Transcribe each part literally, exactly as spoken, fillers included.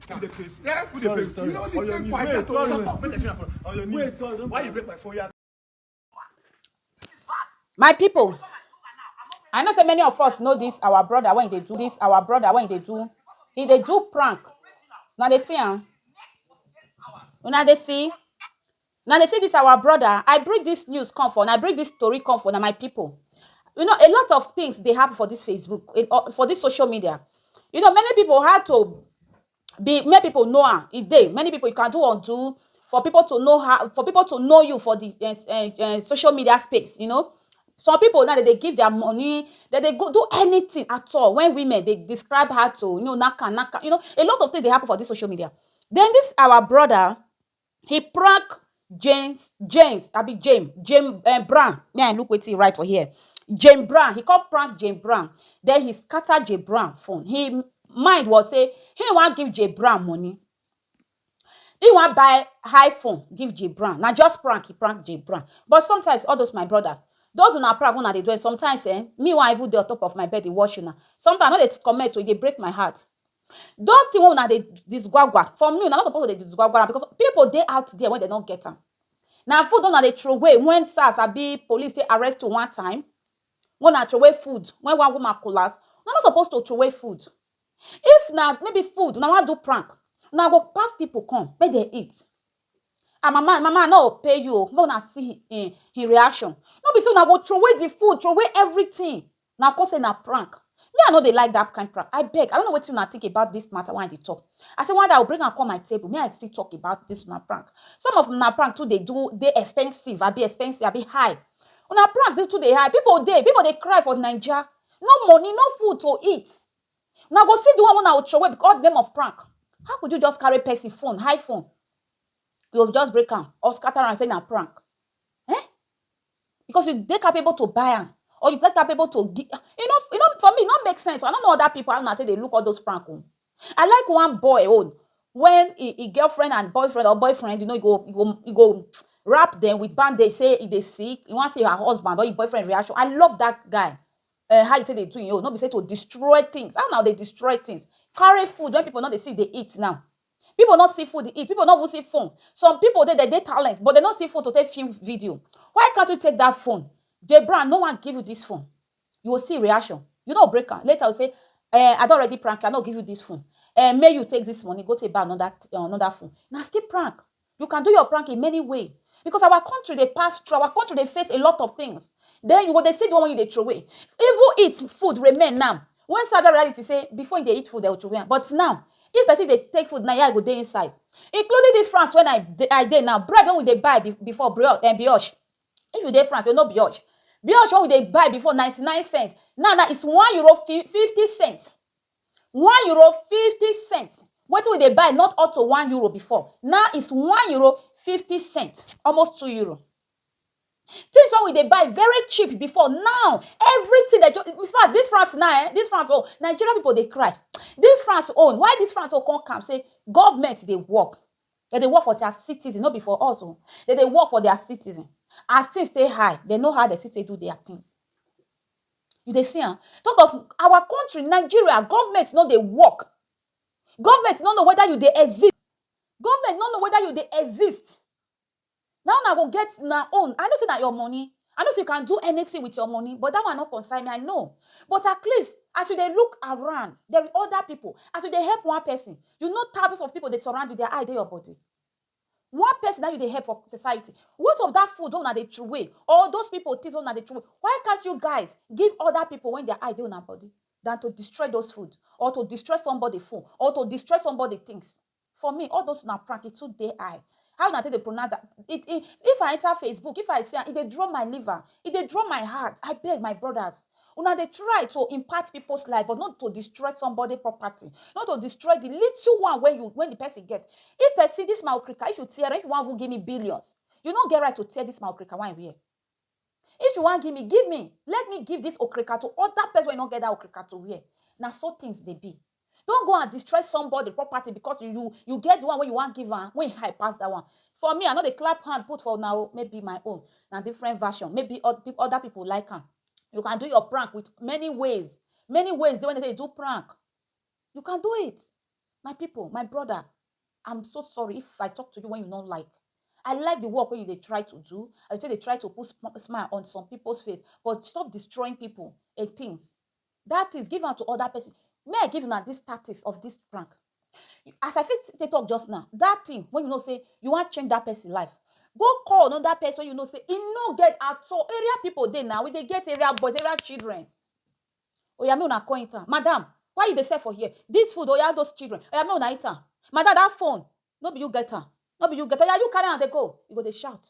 Who dey pay? Yeah, who dey pay? You know the thing for I said to shut up, make the thing happen. On your knees. Why you break my phone? Yeah. My people, I know say many of us know this our brother when they do this our brother when they do he dey do prank. Una dey see am? Una dey see? Una dey see this our brother? I bring this news come for una, I bring this story come for una, my people. You know, a lot of things dey happen for this Facebook, eh, uh, for this social media. You know, many people had to be make people know am. E dey many people you can do undo for people to know how for people to know you for the uh, uh, uh, social media space. You know, some people now they dey give their money, they dey go do anything at all. When women they describe her to you know naka naka, you know, a lot of things dey happen for this social media. Then this our brother, he prank James James abi James James uh, Brown. May I look wetin he write for here? James Brown. He come prank James Brown. Then he scatter James Brown phone. He mind was say he wan give James Brown money. He wan buy iPhone give James Brown. Na just prank he prank James Brown. But sometimes all those my brother, those una prank una dey do it sometimes eh, me wan even dey on top of my bed dey watch una. Sometimes I no dey comment o, e dey break my heart. Those things wey una dey disgwagwa for me, una no suppose to dey disgwagwa am because people dey out there wey dem no get am. Na food una dey throw away when SARS abi police take arrest you one time. When una throw away food, when one woman collapse, una no suppose to throw away food. If na maybe food una wan do prank, una go pack people come make dem eat. And mama, mama, I no go pay you o, make una see him, him reaction. No be say una go throw away the food, throw away everything. Una come say na prank. Me, I no dey like that kind prank. I beg, I don't know wetin una think about this matter wey I dey talk. I say one day I go bring am come my table. Me, I still talk about this una prank. Some of una prank too dey do dey expensive, abi expensive, abi high. Una prank dey too dey high. People dey, people dey cry for Naija. No money, no food to eat. Una go see the one wey una go throw away because the name of prank. How could you just carry person phone, high phone? You go just break am or scatter am say na prank. Eh? Because you dey capable to buy am or you dey capable to give. You know, you know, for me, e no make sense. I don't know other people how una take dey look all those prank o. I like one boy own when he, he girlfriend and boyfriend or boyfriend, you know, you go you go you go wrap them with bandage, say he dey sick, he wan see her husband or his boyfriend reaction. I love that guy. Uh, how you take dey do him own? No be say to destroy things. How now they destroy things? Carry food when people no dey see they eat now. People no see food they eat. People no even see phone. Some people dey they dey talent, but they no see phone to take film video. Why can't you take that phone? Jay Brown, no one give you this phone. You will see reaction. You no break am. Later you say, eh, I don already prank you. I no give you this phone. Eh, may you take this money, go take buy another uh, another phone. Na still prank. You can do your prank in many way because our country dey pass through, our country dey face a lot of things. Then you go dey see the one wey you dey throw away. Even eat food remain now. When sad reality say before you dey eat food, they will throw away am. But now, if person dey take food, na here I go dey inside. Including this France when I dey, I dey now, bread wey we dey buy be, before brioche, eh, brioche. If you dey France, you know brioche. Brioche wey we dey buy before ninety-nine cents, now now it's one euro fifty cents. One euro fifty cents. Wetin we dey buy not up to one euro before, now it's one euro fifty cents, almost two euro. Things wey we dey buy very cheap before, now everything dey just, in fact, this France now, eh, this France own, Nigerian people dey cry. This France own, why this France own come calm say government dey work? Dem dey work for their citizen, no be for us o. Dem dey work for their citizen. As things stay high, dem know how dem fit take do their things. You dey see am? Talk of our country, Nigeria, government no dey work. Government no know whether you dey exist. Government no know whether you dey exist. Now una go get una own. I know say na your money. I know say you can do anything with your money, but that one no concern me. I know. But at least as you dey look around, there are other people. As you dey help one person, you know thousands of people dey surround you. Their eye dey your body. One person that you dey help for society. What of that food wey una dey throw away? Or those people things wey una dey throw away? Why can't you guys give other people when their eye dey una body than to destroy those food or to destroy somebody phone or to destroy somebody things? For me, all those na prank, e too dey high. How una take dey pronounce that? It, it, if I enter Facebook, if I see am, e dey draw my liver, e dey draw my heart. I beg my brothers, una dey try to impact people's life, but not to destroy somebody property, not to destroy the little one when you when the person get. If person this my okrika, if you tear, if you wan even give me billions, you no get right to tear this my okrika wey I wear. If you wan give me, give me. Let me give this okrika to other person wey no get that okrika to wear. Na so things dey be. Don't go and destroy somebody property because you you, you get the one wey you wan give am wey high pass that one. For me, I no dey clap hand put for una o, maybe my own na different version. Maybe oth- peop- other people like am. You can do your prank with many ways. Many ways dey when they do prank. You can do it. My people, my brother, I'm so sorry if I talk to you when you don't like. I like the work when you they try to do. I say they try to put sm- smile on some people's face, but stop destroying people and things. That is given to other person. May I give you now this status of this prank? As I first they talk just now, that thing when you know say you want change that person life, go call another person you know say e no get at all. Area people dey now, we dey get area boys, area children. Oya, me una come enter. Madam, why you dey sell for here? This food, oya, those children. Oya, me una eat am. Madam, that phone, no be you get am. No be you get am. Oya, you carry am dey go. You go dey shout.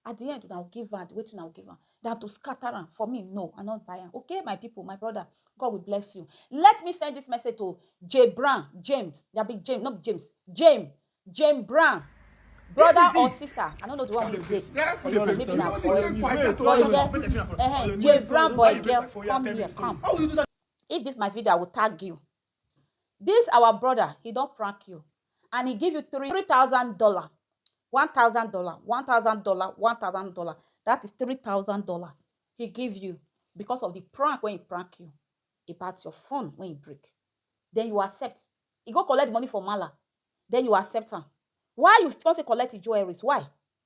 At the end, una go give am wetin una go give am. Than to scatter am. For me, no, I not buy am. Okay, my people, my brother, God will bless you. Let me send this message to Jay Brown, James. That be James, not James. James, James Brown. Brother or sister, I don't know the one you dey. For you living out for you. Boy girl, eh, Jay Brown boy girl, come here, come. If this my video, I will tag you. This our brother, he don't prank you, and he give you three three thousand dollar, one thousand dollar, one thousand dollar, one thousand dollar. That is three thousand dollar he give you because of the prank when he prank you about your phone when he break. Then you accept. He go collect money for Mala. Then you accept am. Why you still say collect the jewelries? Why?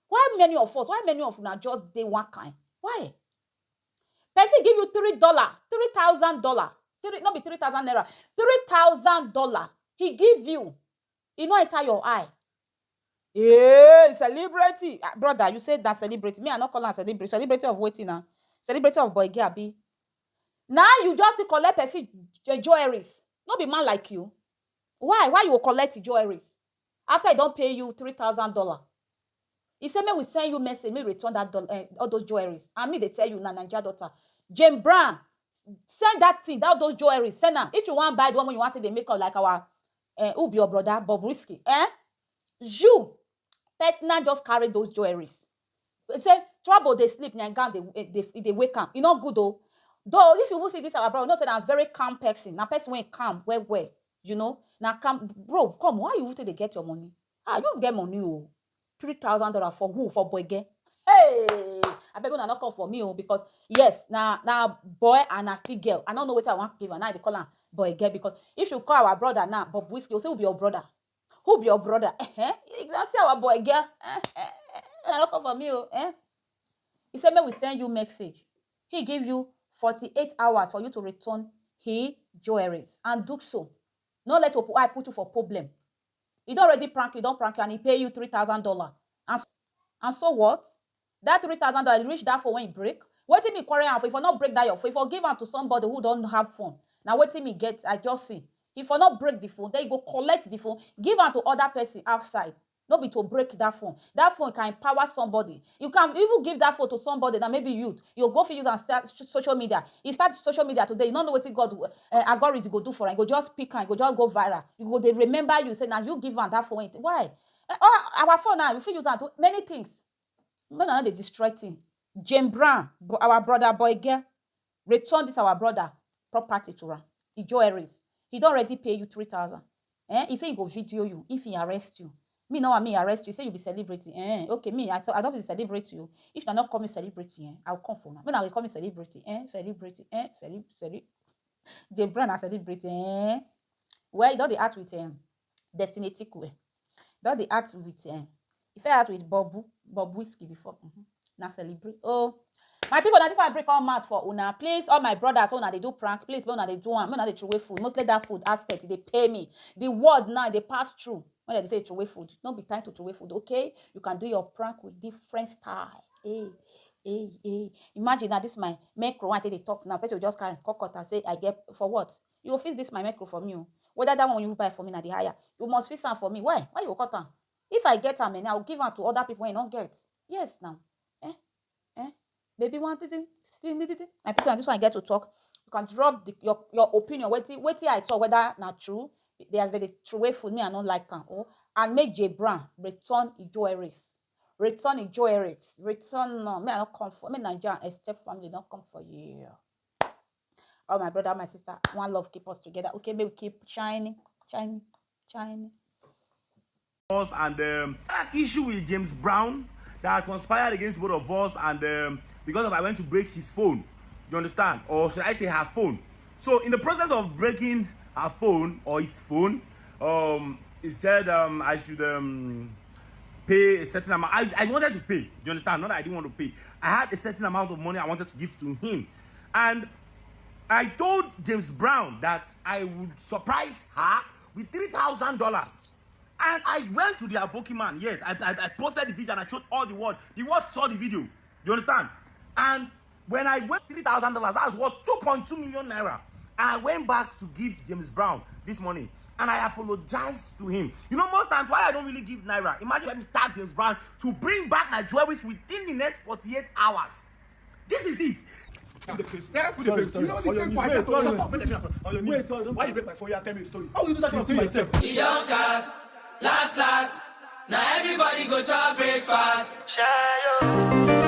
Why many of us? Why many of una just dey one kind? Why? Person give you three dollar, three thousand dollar, three, not be three thousand naira, three thousand dollar. He give you. He no enter your eye. Hey, celebrity. Ah, brother, you say that celebrity. Me, I not call am celebrity. Celebrity of waiting now. Celebrity of boy girl, abi. Now you just dey collect person jewelries. No be man like you. Why? Why you go collect jewelries? After he don't pay you three thousand dollar. He say, "May we send you message, may we return that dollar, eh, all those jewelries." And me, they tell you now, Nigeria daughter. Jane Brown, send that thing, that those jewelries, send am. If you want buy the one when you want to, they make up like our uh, who be your brother, Bob Risky. Eh? You personal just carry those jewelries. They say trouble they sleep, Nyangan they, they, they wake up. You not good though. Though if you will see this our brother, you know say I'm very calm person. Now person when calm, well, well, you know. Now calm, bro, come. Why you think they get your money? Ah, you get money, oh. Three thousand dollar for who? For boy girl. Hey, I bet una not come for me, oh, because yes, now now boy and I still girl. I don't know what I want to give, and I they call her boy girl because if you call our brother now, Bob Whiskey, you say who be your brother? Who be your brother? Eh, eh. You don't see our boy girl. Eh, eh, eh. Una not come for me, oh, eh. He said, "May we send you message." He give you forty-eight hours for you to return his jewelries and do so. No let Opu I put you for problem. He don't already prank you, don't prank you, and he pay you three thousand dollar. And s- and so what? That three thousand dollar reach that phone when he break. Waiting me quarrel am for if I not break that your phone, if I give am to somebody who don't have phone. Now waiting me get, I just see. If I not break the phone, then you go collect the phone, give am to other person outside. No be to break that phone. That phone can empower somebody. You can even give that phone to somebody that maybe youth. You go for use and start s- social media. He start social media today. You don't know what God uh, algorithm go do for am. Go just pick am. Go just go viral. You go they remember you. Say now you give am that phone. Why? Eh, oh, our phone now. You fit use am do many things. Men are not the destroy thing. Jane Brown, bo- our brother boy girl, return this our brother property to am. Ijo Eris, he don't already pay you three thousand. Eh? He say he go video you if he arrest you. Me now, I mean arrest you. He say you be celebrity. Eh? Okay, me, I, thought- I don't be celebrity you. If you not call me celebrity, eh? I'll come for now. When I will call me celebrity, eh? Celebrity, eh? Celeb, celeb. Jane Brown a celebrity, eh? Well, you don't dey act with um, Destiny Tikwe. Don't dey act with um, if I act with Bobu, Bob Whiskey before. Mhm. Na celebrate. Oh, my people, now this one break all mouth for una. Please, all my brothers, una they do prank. Please, when una they do one, when they throw away food. Mostly that food aspect, they pay me. The word now they pass through when they say throw away food. Don't be time to throw away food, okay? You can do your prank with different style. Hey, hey, hey. Imagine now this my micro one they talk now. Person will just carry cockot and say, "I get for what? You will fix this my micro for me, oh. Whether that one you buy for me na the higher. You must fix am for me. Why? Why you cut am? If I get am, eh, I will give am to other people when I don't get." Yes, now. Eh? Eh? Baby want to do. My people, and this one I get to talk. You can drop the, your, your opinion. Wait till, wait till I talk whether not true. There's the true way for me, I don't like am. Oh, and make Jay Brown return Ijo Eris. Return Ijo Eris. Return no. Me, I don't come for me, Nigeria and Steph family don't come for you. Oh, my brother, my sister, one love keep us together. Okay, may we keep shining, shining, shining. Us and um, an issue with James Brown that conspired against both of us, and um, because of I went to break his phone, you understand, or should I say her phone? So in the process of breaking her phone or his phone, um, he said, um, I should, um, pay a certain amount. I, I wanted to pay. You understand? Not that I didn't want to pay. I had a certain amount of money I wanted to give to him. And I told James Brown that I would surprise her with three thousand dollars. And I went to the Aboki man. Yes, I, I, I posted the video and I showed all the world. The world saw the video. You understand? And when I went three thousand dollars, that's worth two point two million naira. And I went back to give James Brown this money. And I apologized to him. You know, most times why I don't really give naira. Imagine, let me tag James Brown to bring back my jewelries within the next forty-eight hours. This is it. Why you do that? Why you break my phone? Yeah, tell me a story. How you do that? Explain yourself. E don cast, last last, na everybody go chop breakfast. Shayo.